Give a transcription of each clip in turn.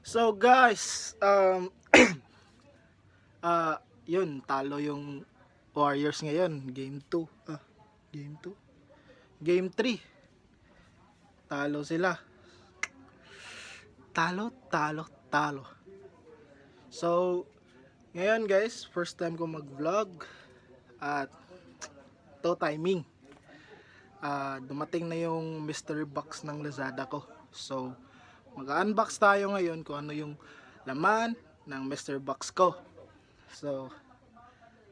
So guys, yun, talo yung Warriors ngayon. Game 2. Game 2. Game 3. Talo sila. Talo. So, ngayon guys, first time ko mag-vlog. At to timing. Dumating na yung mystery box ng Lazada ko. So, mag-unbox tayo ngayon kung ano yung laman ng mystery box ko. So,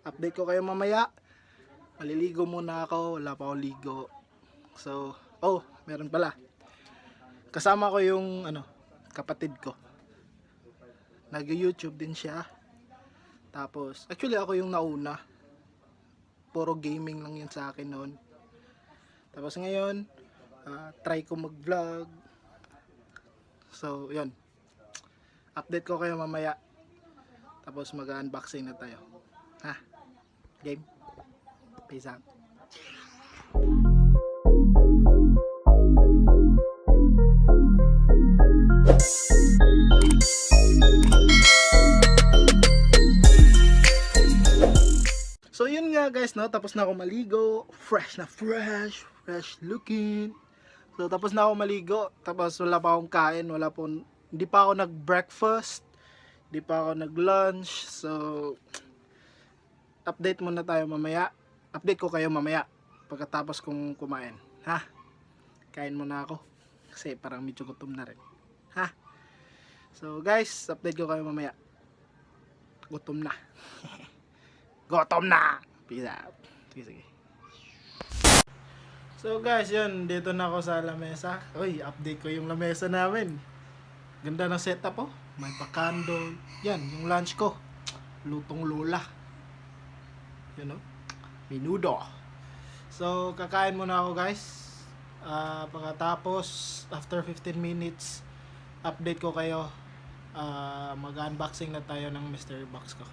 update ko kayo mamaya. Maliligo muna ako, wala pa ako ligo. So, meron pala. Kasama ko yung kapatid ko. Nag-YouTube din siya. Tapos, actually ako yung nauna. Puro gaming lang yun sa akin noon. Tapos ngayon, try ko mag-vlog. So, yun. Update ko kayo mamaya. Tapos mag-unboxing na tayo. Game. Peace out. So yun nga guys, no, tapos na ako maligo, fresh looking. So tapos na ako maligo, tapos wala pa akong kain, hindi pa ako nag-breakfast, hindi pa ako nag-lunch. So update muna tayo mamaya. Update ko kayo mamaya pagkatapos kong kumain. Kain muna ako kasi parang medyo gutom na rin. So guys, update ko kayo mamaya. Gutom na. Gutom na. Peace out. Sige. So guys, yun, dito na ako sa lamesa. Update ko yung lamesa namin. Ganda ng setup oh. May pa-candle. Yan, yung lunch ko. Lutong lola. You know? Menudo. So, kakain muna ako guys. Pagkatapos, after 15 minutes, update ko kayo. Mag-unboxing na tayo ng mystery box ko.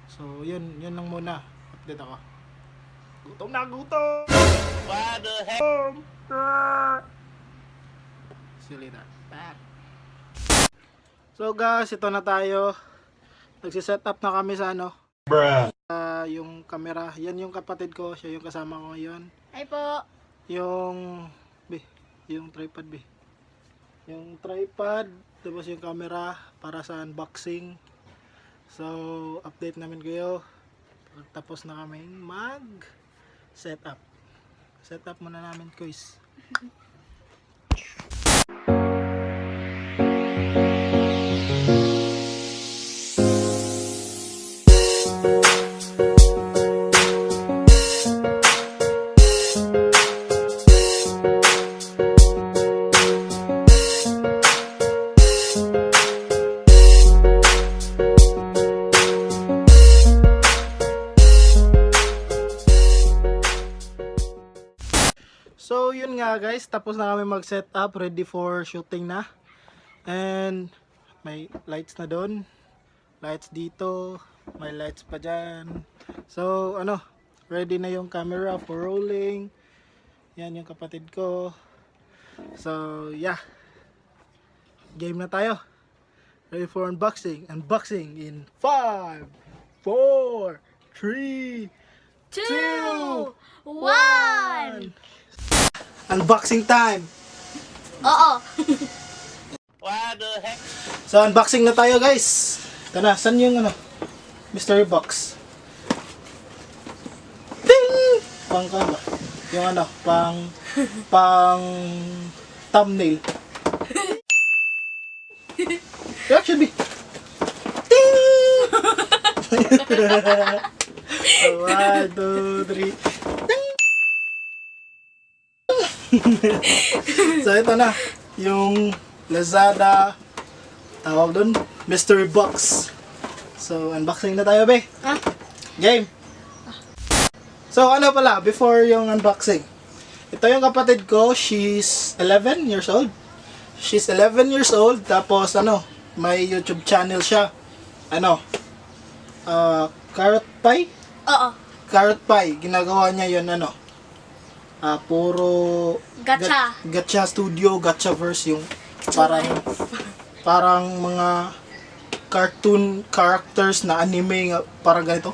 So, yun lang muna. Update ako. Gutom na gutom! What the heck? See you later. Bye. So guys, ito na tayo. Nagsiset up na kami sa Bruh. yung camera. Yan yung kapatid ko. Siya yung kasama ko ngayon. Hi po. Yung tripod be. Yung tripod. Tapos yung camera para sa unboxing. So, update namin kayo. Tapos na kami mag-set up. Set up muna namin, guys. So yun nga guys, tapos na kami mag-set up, ready for shooting na. And may lights na doon. Lights dito, may lights pa dyan. So ready na yung camera for rolling. Yan yung kapatid ko. So yeah. Game na tayo. Ready for unboxing. Unboxing in 5, 4, 3, 2, 1. Unboxing time. Oo. What the heck? So unboxing na tayo guys. Ito na, saan yung mystery box? Ding! Pang ba? Yung pang thumbnail. Reaction be. Ding! 1, 2, 3. So ito na yung Lazada tawag doon, mystery box. So unboxing na tayo be. Game. So pala before yung unboxing. Ito yung kapatid ko, she's 11 years old. She's 11 years old tapos may YouTube channel siya. Carrot Pie? Oo. Carrot Pie, ginagawa niya yun puro Gacha. Gacha Studio, Gachaverse yung parang parang mga cartoon characters na anime nga parang ganito.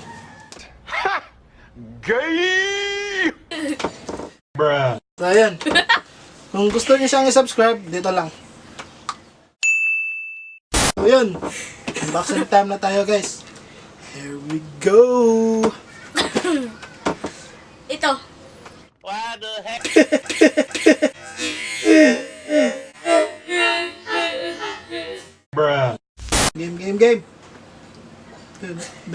Gay! Bruh. So ayan. Kung gusto niyo siyang i-subscribe, dito lang. So yun. Unboxing time na tayo guys. Here we go. Ito. What the heck? Bruh. Game. Hindi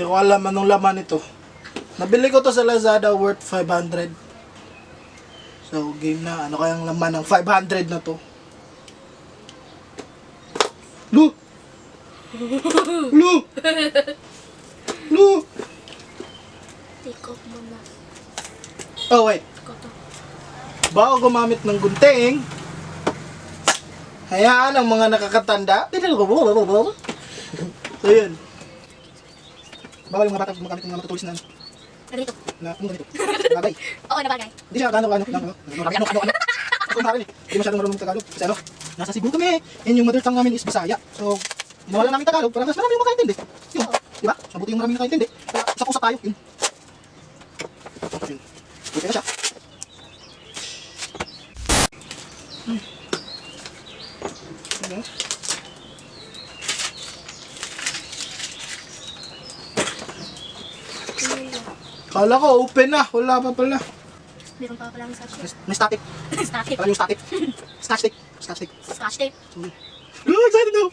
ko alam anong laman ito. Nabili ko to sa Lazada worth 500. So game na. Ano kayang laman ng 500 na to? Lu! Take off muna. Oh wait. Ito to. Bago gumamit ng gunting, hayaan ang mga nakakatanda. So yun. Bawal yung mga bata gumagamit ng mga matutulis na Ano ito? ano ganito? Bagay. Oo, nabagay. Hindi siya ano. Ako marin eh. Hindi masyadong marunong Tagalog. Kasi ano, nasa Cebu kami. And yung mother tongue namin is Bisaya. So, ginawa lang namin Tagalog para mas marami yung makaintindi. Yun. Diba? So, buti yung marami nakaintindi. Kaya, usap-usap tayo. Yun. Yun. Buti na siya. Ano? Kala ko open na. Wala pa pala. Meron pa palang sachet. May static. Static. Parang yung static. Scotch tape. Scotch tape. Scotch tape. Oh, excited now!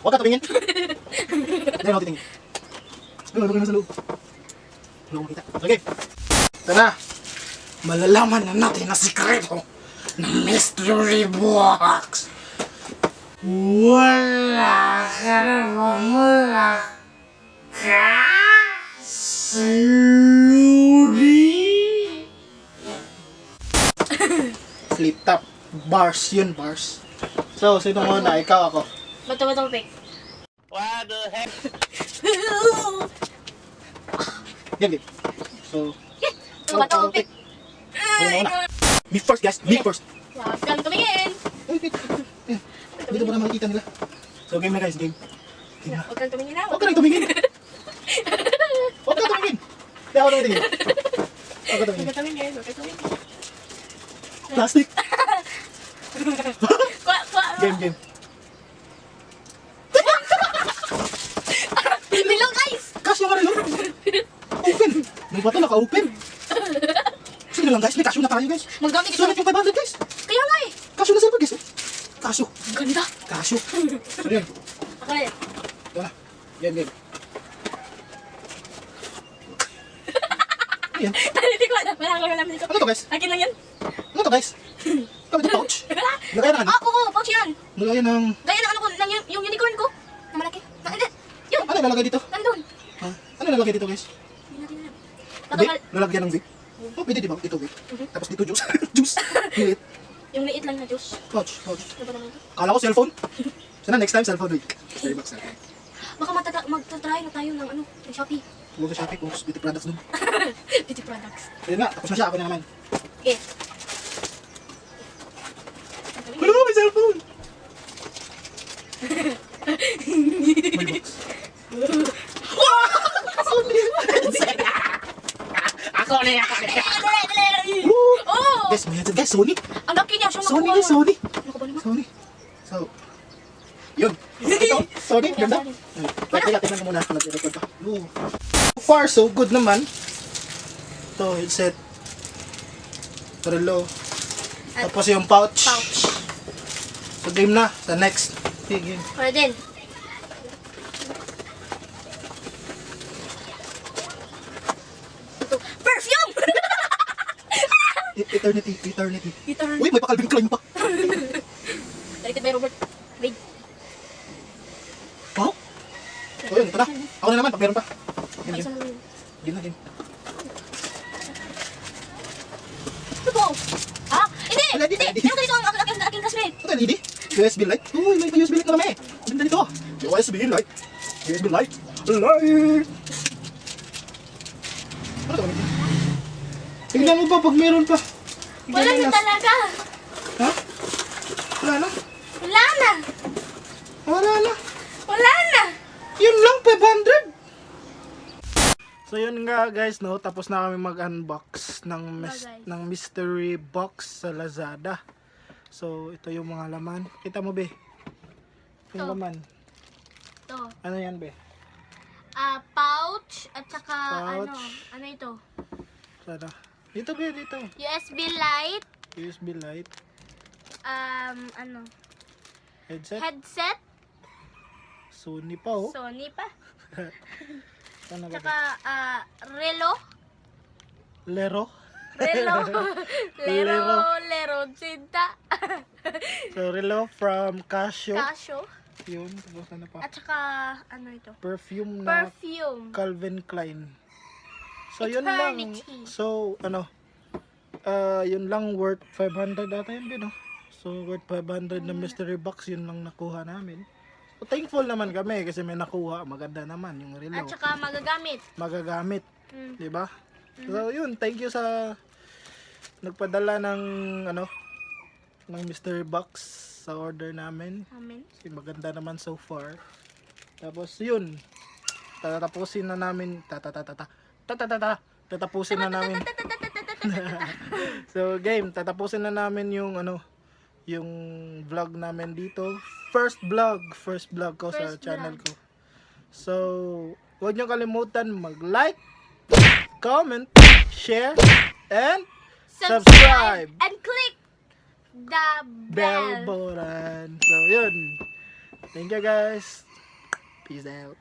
Huwag ka tumingin. Dahil ako titingin. Ano na sa loob? Ano ko makita? Okay. Ito na. Malalaman na natin na sikreto ng mystery box. Wala ka na mamula. Flip top. Bars yun, bars. So, sino muna? Ikaw ako. Bato, pick. What the heck? Yan, game. So, Bato, pick. sino muna? Me first, guys. Me first. Huwag kang tumingin. Dito mo na makikita nila. So, game na guys. Game. Game na. Huwag kang tumingin na. Huwag ka nang tumingin. Huwag ka tumingin. Hindi ako tumingin. Huwag ka Huwag tumingin. kang tumingin. Huwag kang tumingin. Plastic. Kwa. Game. Bilog, guys. Cash yung ano, no? Open. May bato naka-open. Sige lang guys, may cashew na tayo guys. Maggamit ito. Sulit yung 500 guys. Kaya nga eh. Cashew na silver guys. Cashew. Ganda. Cashew. So yan. Ako na yan. Ito na. Game. Ano yan? Hindi ko alam. Wala akong alam dito. Ano to guys? Akin lang yan. Ano to guys? Ano ito pouch? Lagayan ng ano? Oo, pouch yan. Lagayan ng... Gaya ng ano ko, yung unicorn ko. Na malaki. Hindi. Yun. Ano ilalagay dito? Nandun. Ha? Ano ilalagay dito guys? Hindi natin alam. Vape? Baka Lalagyan ng vape? Oh, pwede di ba? Ito vape. Tapos dito juice. Juice. Liit. yung liit lang na juice. Pouch. Ano ba naman ito? Kala ko cellphone. Sana next time cellphone week. Starbucks na. Baka magta-try na tayo ng ano, ng Shopee. Huwag sa Shopee kung beauty products dun. Beauty products. Ayun na, tapos na siya. Ako na naman. Okay. Hello, may cellphone! May box. Ako na! Oh! Guys, may headset guys. Sony. Ang laki niya, siyang Sony nakuha. guys, Sony. Ano ka ba naman? Sony. So, yun. Ito, Sony. Ganda. Teka, tingnan ko muna. Nag-record pa. So far, so good naman. Ito, headset. Relo. Tapos yung pouch. Pouch. So game na. Sa next. Okay, game. Para din. Ito. Perfume! Eternity. Eternity. Uy, may pa-Calvin Klein pa. Directed by Robert Wade. Wow. So yun, ito na. Ako na naman, pag meron pa. Game, Isa game. lang yun. Game na, game. Ito po. Ah? Hindi! Ready, Hindi! ready. Meron ganito ang aking classmate. Ito, LED. USB light. Uy, may USB light na kami. Ganda nito. USB light. USB light. Light. Ano ito? Tingnan mo pa pag meron pa. Wala na talaga. Ha? Wala na. Wala na. Wala na. Wala na. Yun lang, 500. So yun nga guys, no, tapos na kami mag-unbox ng Guys. ng mystery box sa Lazada. So ito yung mga laman. Kita mo be? Yung Ito. laman. Ito. Ano yan be? Pouch at saka Pouch. ano ito? Sana. Dito be, dito. USB light, USB light. ano, Headset. headset, Sony pa oh. Sony pa. Ano ba? Tsaka relo, Lero. relo, Lero. lero cinta. So relo from Casio. Casio. Yun, tapos ano pa? At saka ano ito? Perfume na Perfume. Calvin Klein. So yun lang. Eternity. So ano, yun lang worth 500 ata yun no? So worth 500 na mystery box, yun lang nakuha namin. So thankful naman kami kasi may nakuha, maganda naman yung relo. At saka magagamit. Magagamit, Mm. 'di ba? So yun, thank you sa nagpadala ng ano, ng mystery box sa order namin. Amen. Kasi maganda naman so far. Tapos yun, tatapusin na namin tatapusin na namin. So game, tatapusin na namin yung ano, yung vlog namin dito. First vlog ko sa First channel vlog. ko. So, huwag niyo kalimutan mag-like, comment, share, and subscribe. And click the Bell bell. button. So, yun. Thank you guys. Peace out.